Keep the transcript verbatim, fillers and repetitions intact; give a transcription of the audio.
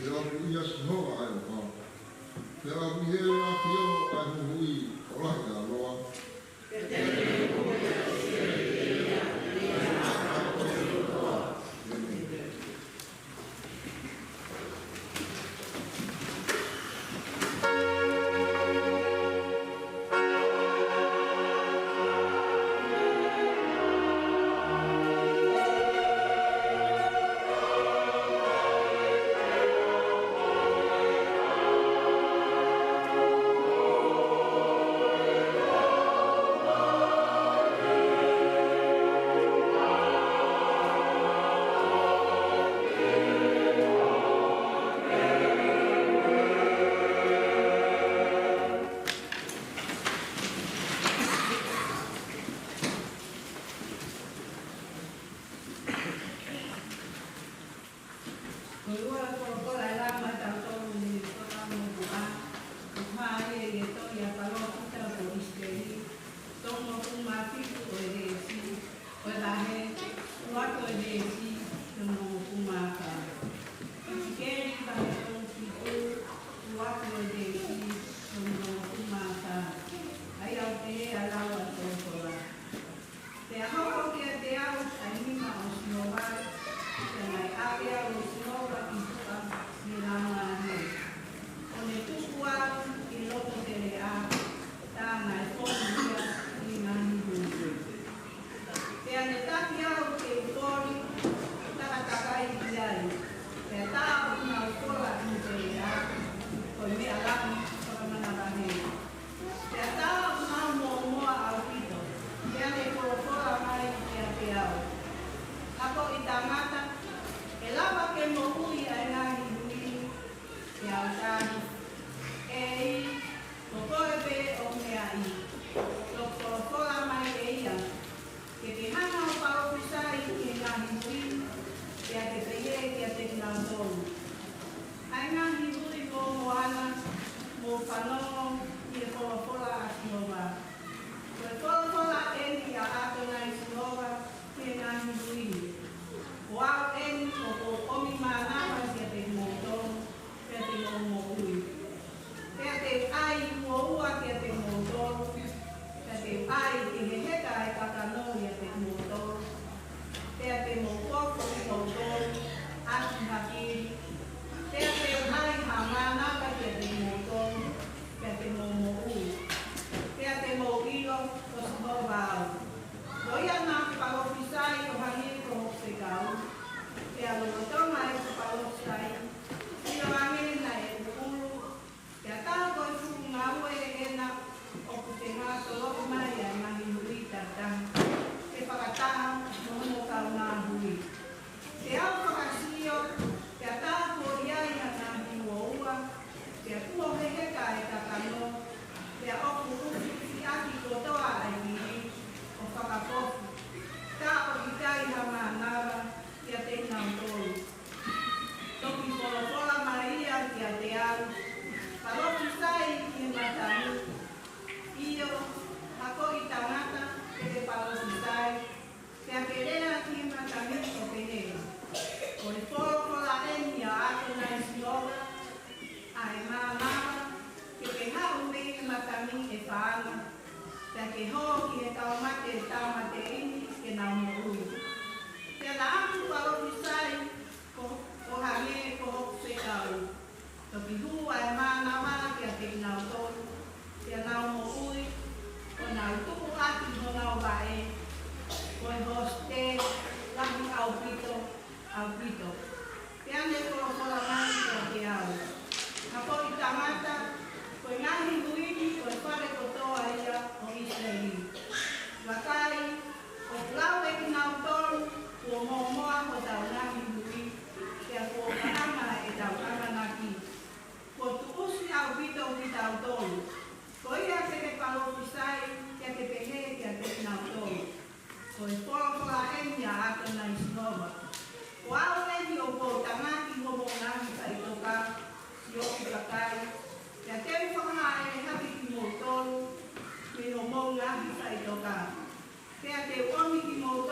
Pea ʻoku ʻia Sihova ʻa e ʻofa. Pea ʻoku ʻi he ʻafio ʻa e huhuʻi ʻo lahi ʻa e ʻaloʻofa. Ko e ua ko e folofola ʻe lava maʻatautolu mei he Tohi Motuʻa, ʻoku hā ia ʻi he tohi ʻa e palōfita ko ʻIsileli, tolungofulu mā fitu ʻo e veesi, ʻo e vahe, ua ko e veesi, tolungofulu mā fā. ʻIsikeli vahe tolungofulu fitu, ua ko e veesi, tolungofulu mā fā. ʻA ia ʻoku pehē ʻa e lau ʻa e folofola. Pea hoko kiate au ʻa e nima ʻo Sihova, pea naʻe ʻave au ʻe Sihova ki tuʻa ʻi he laumālie, ʻo ne tuku au ʻi loto teleʻa, tā naʻe fonu ia ʻi he ngaahi hui. Pea ne taki au ke u koli, takatakai ki ai, pea tā ʻoku nau kola ʻi he teleʻa, ko e meʻa lahi fakamanavahē. Pea tā ʻoku nau mōmoa ʻaupito, pea ne folofola mai kiate au: Hakoʻi tangata, ʻe lava ke moʻui ʻa e ngaahi hui ni? Pea u tali: ʻEiki, ko koe pē ʻoku meaʻi. Toki folofola mai ʻe ia: Ke ke hanga ʻo palōfisai ki he ngaahi hui, pea ke pehē kiate kinautolu: ʻA e ngaahi hui mōmoa na, mou fanongo ki he folofola ʻa Sihova. Ko e folofola eni ʻa ʻAtonai Sihova ki he ngaahi hui ni: Ko au eni ʻoku ou ʻomi mānava kiate kimoutolu, pea te mou moʻui. Pea te u ʻai uoua kiate kimoutolu, pea te u ʻai ke heheka ʻa e kakano ʻiate kimoutolu, pea te mou kofu kimoutolu ʻaki ha kili, pea te u ʻai ha mānava kiate kimoutolu, pea te mou moʻui, pea te mou ʻilo ko Sihova au. Ko ia naʻa ku palōfisai ʻo hangē ko hoku fekau, pea lolotonga ʻeku palōfisai, ʻiloange naʻe ʻuʻulu, pea tā ko e fuʻu ngāue ena ʻoku fengatoloʻi mai ʻa e ngaahi hui takitaha ke fakataha mo hono kaungāhui. Pea u fakasio, pea tā kuo ʻi ai ha ngaahi uoua, pea kuo heheka ʻa e kakano, pea ʻoku ʻufiʻufi ʻaki kotoa ʻa e kili, ʻo fakakofu, tā ʻoku ʻikai ha mānava kiate kinautolu. Toki folofola mai ia kiate au: Palōfisai ki he mata ni. ʻIo, hakoʻi tangata, ke ke palōfisai, pea ke lea ki he mata ni ʻo pehē: Ko e folofola eni ʻa ʻAtonai Sihova, ʻa e mānava ke ke haʻu mei he mata ni, ʻe fānau, pea ke hō ki he taumate ʻe tāmateʻi ni ke nau moʻui. Pea naʻa ku palōfisai ko, ʻo hangē ko hoku fekau. Toki hū ʻa e mānava kiate kinautolu, pea nau moʻui, ʻo nau tuʻu ʻaki honau vaʻe, ko e hosite lahi ʻaupito, ʻaupito. Pea ne folofola mai kiate au: Hakoʻi tangata, ko e ngaahi hui ni ko e fale kotoa ia ʻo ʻIsileli. Vakai, ʻoku lau ʻe kinautolu kuo mōmoa hotau ngaahi hui, pea kuo paʻanga ʻetau ʻamanaki. Kuo tuʻusi ʻaupito kitautolu. Ko ia ke ke palōfisai, pea ke pehē kiate kinautolu: Ko e folofola eni ʻa ʻAtonai Sihova: Ko au eni ʻoku ou tangaki homou ngaahi faʻitoka, siʻoku kakai, pea te u fakahāʻele hake kimoutolu mei homou ngaahi faʻitoka. Pea te u ʻomi kimoutolu